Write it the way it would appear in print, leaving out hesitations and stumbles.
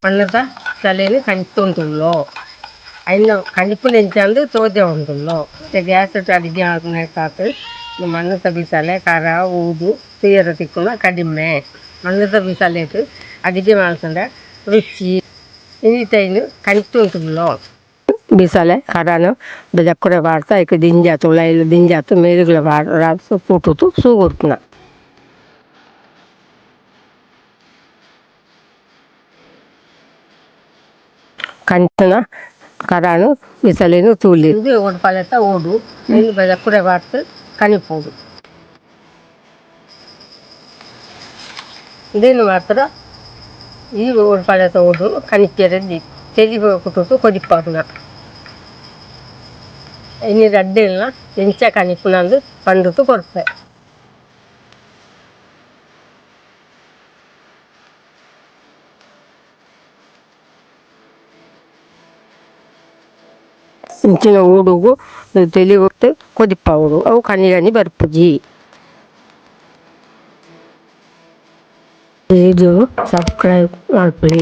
ಮಣ್ಣುದ ಸಲೆನ್ ಕನಿತೊಂದುಲ್ಲೊ. ಐನ್ ಕನಿಪುನ ಎಂಚಂದ್ ತೋಜವೊಂದುಲ್ಲೊ. ಇತ್ತೆ ಗ್ಯಾಸ್ ಟ್ ಅಡಿಗೆ ಮನ್ಪುನೈಟಾತ್ ಮಣ್ಣುದ ಬಿಸಲೆ ಕರ ಊದು ತೂವರೆ ತಿಕ್ಕುನ ಕಡಿಮೆ. ಮಣ್ಣುದ ಬಿಸಲೆಡ್ ಅಡಿಗೆ ಮಲ್ತುಂಡ ರುಚಿ. ಇನಿತ ಐನ್ ಕನಿತೊಂದುಲ್ಲೊ. ಬಿಸಲೆ ಕರನ್ ಜಕ್ಕುರೆ ಪಾಡ್ದ್ ಐಕ್ ದಿಂಜಾತ್ ಉಲಾಯಿಲ ದಿಂಜಾತ್ ಮೇಲ್ಗ್‌ಲ ಪಾಡ್ದ್ ಕೂಟುದು ಸೂ ಕೊರ್ಪುನ. ಕನಿಪುನ ಕರನ್ ಬಿಸಲೆನ್ ತೂಲೆ ಉಂದು ಪಲೆತ ಓಡು ಐನ್ ಜಕ್ಕುರೆ ಪಾಡ್ದ್ ಕನಿಪೊಡು. ಉಂದೆನ್ ಮಾತ್ರ ಈ ಪಲೆತ ಓಡುನು ಕನಿಪೆರೆ ತೆಲಿ ಕುಟ್ಟುದು ಕೊದಿಪಾವುನ. ಇನಿ ರಡ್ಡೆನ್ಲ ಎಂಚ ಕನಿಪುನಂದ್ ಪಂಡುದು ಕೊರ್ಪೆ. ಇಂಚಿನ ಓಡುಗು ತೆಲಿ ಕೊದಿಪಾವೊಡು ಅವು ಕನಿ ಕನಿ ಬರ್ಪುಜಿ. Video subscribe ಮನ್ಪುಲೆ.